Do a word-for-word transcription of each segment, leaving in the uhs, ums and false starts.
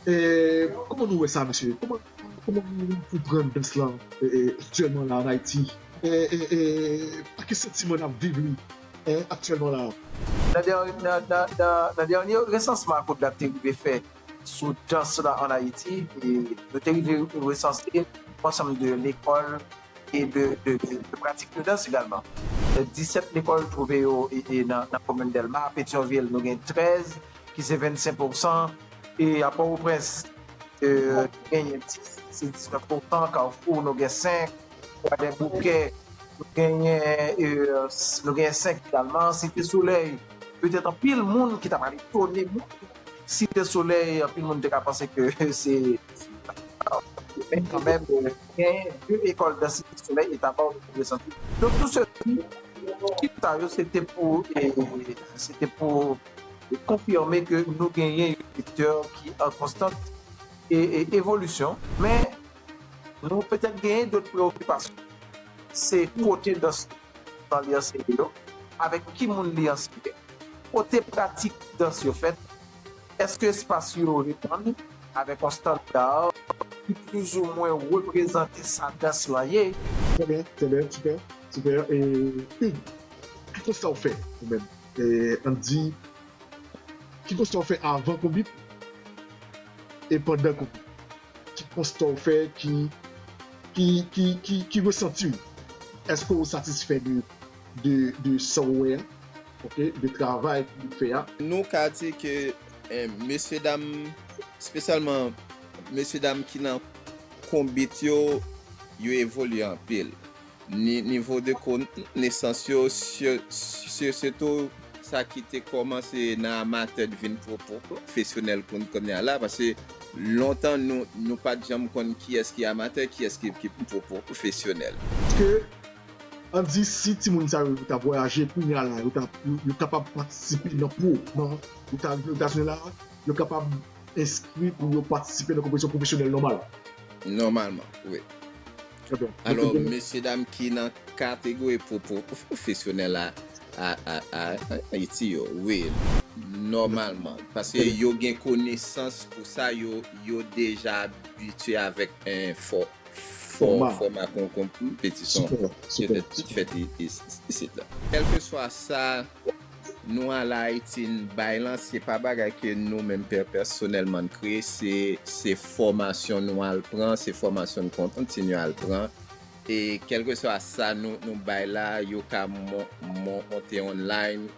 E, kòman nou wè sa, mesye? Kòman, kòman nou konprann dans lan, e, e, aktyèlman la ann Ayiti? E, e, e, pa ki santiman n ap viv li, e, aktyèlman la? Nan dènye, nan, nan, nan, nan dènye resansman Kodak te rive fè sou dans la ann Ayiti, e, yo te rive resanse yon ansanm de lekòl e de, de, de, de pratik de dans egalman. E, disèt lekòl twouve yo e, e nan, nan komin Dèlma, Petyonvil, nou gen trèz, ki se vennsenk pousan, e a Pòtoprens, e, nou genyen dis, se diznèf pousan, Kafou, nou gen senk, Kwadèboukè, nou genyen, e, s-, nou genyen senk egalman, Site Solèy, petèt anpil moun ki ta pral etone, Site Solèy, anpil moun te ka panse ke se, men kanmenm, e, genyen de ekòl dans Site Solèy e Taba ou Santi. Donk, tou se, tout sa yo, se te pou, e, se te pou konfime ke nou genyen yon sektè ki an konstant e, e, evolisyon, men nou petèt genyen dòt preokipasyon. Se kote dans lan li anseye yo, avèk ki moun li anseye, kote pratik dans yo fèt, èske espas yo reponn avèk yon estanda ki plizoumwen reprezante sa dans lan ye? Trè byen, trè byen, sipè, sipè. E, Hugues, ki konsta w fè, ou menm? E, ann di, ki konsta w fè avan Konbip e pandan Konbip? Ki konsta w fè, ki, ki, ki, ki, ki resanti w? Èske w satisfè de, de, de sa w wè a? Ok, de travay ki fè a? Nou ka di ke, eh, mesye dam, espesyalman mesye dam ki nan Konbit yo, yo evolye anpil. Ni-, nivo de konesans yo, si-, si-, sitou sa ki te kòmanse nan amatè vin pwo-, pwo-, pwofesyonèl koun-, kounye a la, paske lontan nou, nou pa t janm konn kiyès ki amatè, kiyès ki, ki pwo-, pwofesyonèl. Ke, ann di, si timoun sa yo t ap vwayaje, kounye a la, yo t ap, yo, yo kapab patisipe nan pwo, nan, yo ta, yo ta jwenn la, yo kapab enskri pou yo patisipe nan konpetisyon pwofesyonèl nòmal. Nòmalman, wi. Trè byen. Alò, mesye dam ki nan kategori pwo-, pwo-, pwofesyonèl a, a, a, a, a Ayiti yo, wi, nòmalman. Paske yo gen konesans pou sa, yo, yo deja abitye avèk, eh, fò-, fò-, fòma, fòma kon-, konpetisyon ki te tout fèt i-, i-, isit la. Kèlkeswa sa, nou al Ayiti n bay lan, se pa bagay ke nou menm pè-, pèsonèlman n kreye, se, se fòmasyon nou al pran, se fòmasyon n kontinye al pran. E kèlkeswa sa nou, nou bay la, yo ka mon-, mon-, monte online,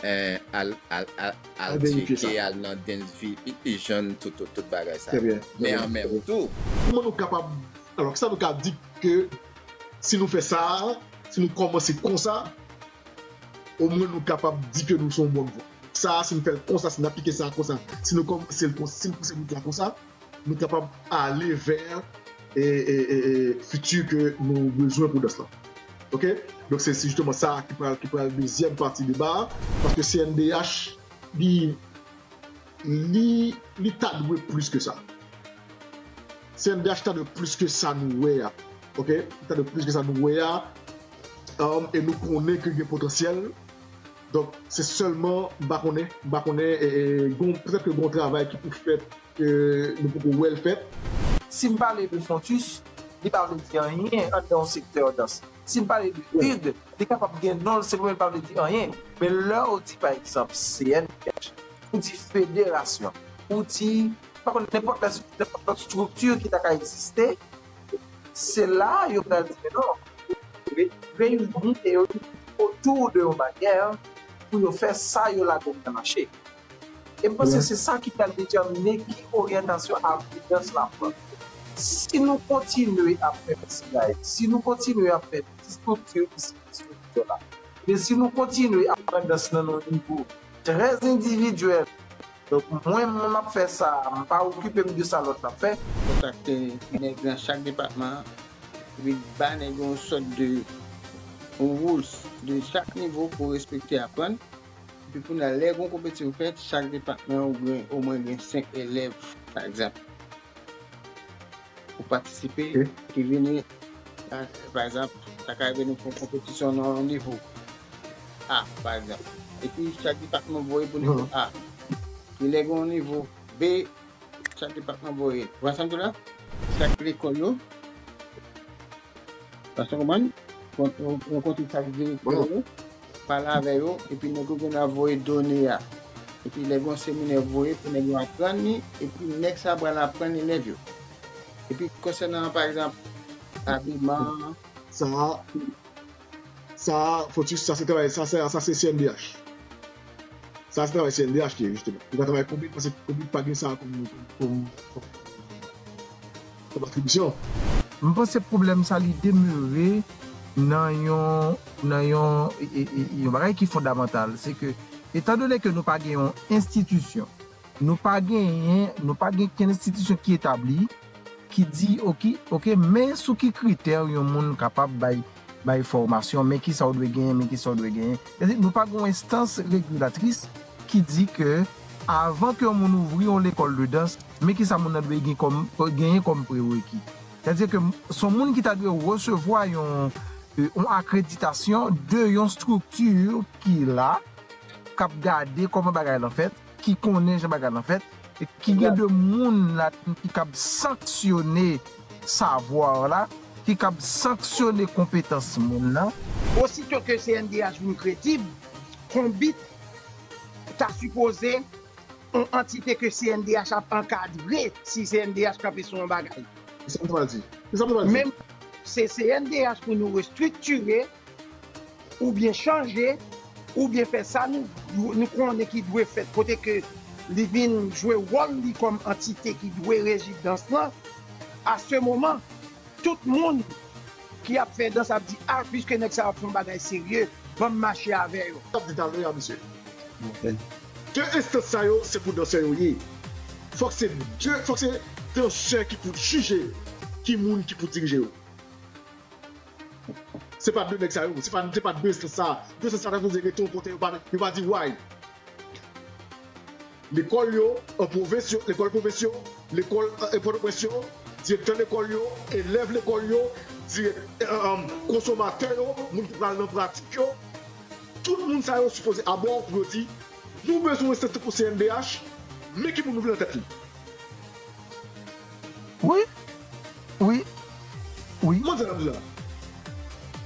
eh, al, al, al, al tcheke, al nan Dance Vision, tout, tout, tout bagay sa. Men an menm tou, kòman nou kapab, alò, kisa nou ka di ke si nou fè sa, si nou kòmanse konsa, omwen nou kapab di ke nou se yon bòn vwa. Sa, si n fè l konsa, si n aplike sa konsa, si nou kòmanse l konsa, si n pouse wout la konsa, nou kapab ale vè, e, e, e, e, fiti ke nou bezwen pou dans lan. Ok? Donk, se, se jisteman sa ki pral, ki pral dezyèm pati deba a, paske C N D H, li, li, li ta dwe plis ke sa. C N D H ta dwe plis ke sa nou wè a. Ok? Li ta dwe plis ke sa nou wè a. Um, e nou konnen ke gen potansyèl. Donk, se sèlman, m pa konnen, m pa konnen, e, e, gon, petèt ke gon travay ki pou fèt, ke nou poko wè l fèt. Si m pale de Fontus, li pa vle di anyen anndan yon sektè dans. Si m pale de Hugues, li kapab gen non l, se li menm, li pa vle di anyen. Men lè w di, pa egzanp, C N D H, ou di federasyon, ou di, pa konn, nenpòt lè, nenpòt lòt estrikti ki ta ka egziste, se la yo pral di, men non, re-, reyini e yo otou de yon banyè pou yo fè sa yo lage nan mache. E m panse se sa ki pral detèmine ki oryantasyon avni dans la pran. Si nou kontinye ap fè festival, si nou kontinye ap fè ti estrikti isi, ti estrikti la, men si nou kontinye ap pran dans nan yon nivo trè endividyèl, donk, mwen, mwen, m ap fè sa, m pa okipe m de sa lòt la ap fè. Kontakte nèg nan chak depatman, epi ba nèg yon sòt de yon rules de chak nivo pou respekte, aprann. Epi kounye a, lè gon konpetisyon fèt, chak depatman ou gen, omwen gen senk elèv, pa egzanp, pou patisipe, ki vini, pa, pa egzanp, sa ka rive nou fè yon konpetisyon nan yon nivo A, pa egzanp. Epi chak depatman voye pou nivo A. E lè gen yon nivo B, Chak depatman voye. Ou wè sa m di w la? Chak lekòl yo. Paske w konprann? Rankontre chak direktè yo, pale avè yo, epi nèg yo gen dwa voye done a. Epi lè gen yon seminè voye pou nèg yo aprann li, epi nèg sa pral aprann elèv yo. Epi konsènan, pa egzanp, abiman, Sa a, sa a, Fotis, sa se travay, sa, sa, sa se C N D H. Sa se travay C N D H ki ye, jisteman. Li pa travay Konbit, paske Konbit pa gen sa kòm, kòm, kòm, kòm atribisyon. M panse pwoblèm sa li demere nan yon nan yon e- e- e- yon bagay ki fondamantal, se ke etandone ke nou pa gen yon enstitisyon, nou pa genyen nou pa gen kenn enstitisyon ki etabli, ki di oke, oke, men sou ki kritè yon moun kapab bay bay fòmasyon, men kisa w dwe genyen, men kisa w dwe genyen. Sètadi nou pa gen yon enstans regilatris ki di ke avan ke yon moun ouvri yon lekòl de dans, men kisa moun nan dwe gen kòm genyen kòm prereki. Sètadi ke s on moun ki ta dwe resevwa yon yon akreditasyon de yon estrikti ki la, k ap gade kòman bagay lan fèt, ki konnen jan bagay lan fèt, e ki gen de moun ladan ki kab sanksyone savwa la, ki kab sanksyone konpetans moun nan. Osito ke C N D H vin kredib, Konbit ta sipoze yon antite ke C N D H ap ankadre si C N D H kanpe sou yon bagay. Kisa m ta pral di? Kisa m ta pral di? Menm se C N D H pou nou restriktire oubyen chanje oubyen fè sa nou nou konnen ki dwe fèt kote ke li vin jwe wòl li kòm antite ki dwe reji dans lan. A se moman, tout moun ki ap fè dans ap di a piske nèg sa ap fè yon bagay serye, ban m mache avè yo. T ap di talè a, mesye. De enstans sa yo, se pou dansè yo ye. Fòk se de, fòk se dansè ki pou jije ki moun ki pou dirije yo. Se pa de nèg sa yo, se pa, se pa de enstans sa. De enstans sa ta sipoze rete yon kote yo pa, yo pa di way. Lekòl yo, an pwovens yo, lekòl pwovens yo, lekòl an Pòtoprens yo, direktè lekòl yo, elèv lekòl yo, dirèk, konsomatè yo, moun ki pral nan pratik yo, tout moun sa yo sipoze abò pou yo di, nou bezwen yon enstans tankou C N D H, men ki moun nou vle nan tèt li. Wi. Wi. Wi. Mwen di la,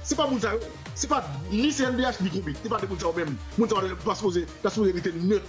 se pa moun sa yo, se pa ni C N D H ni Konbit, se pa de moun sa yo menm. Moun sa yo pa sipoze, ta sipoze rete nèt.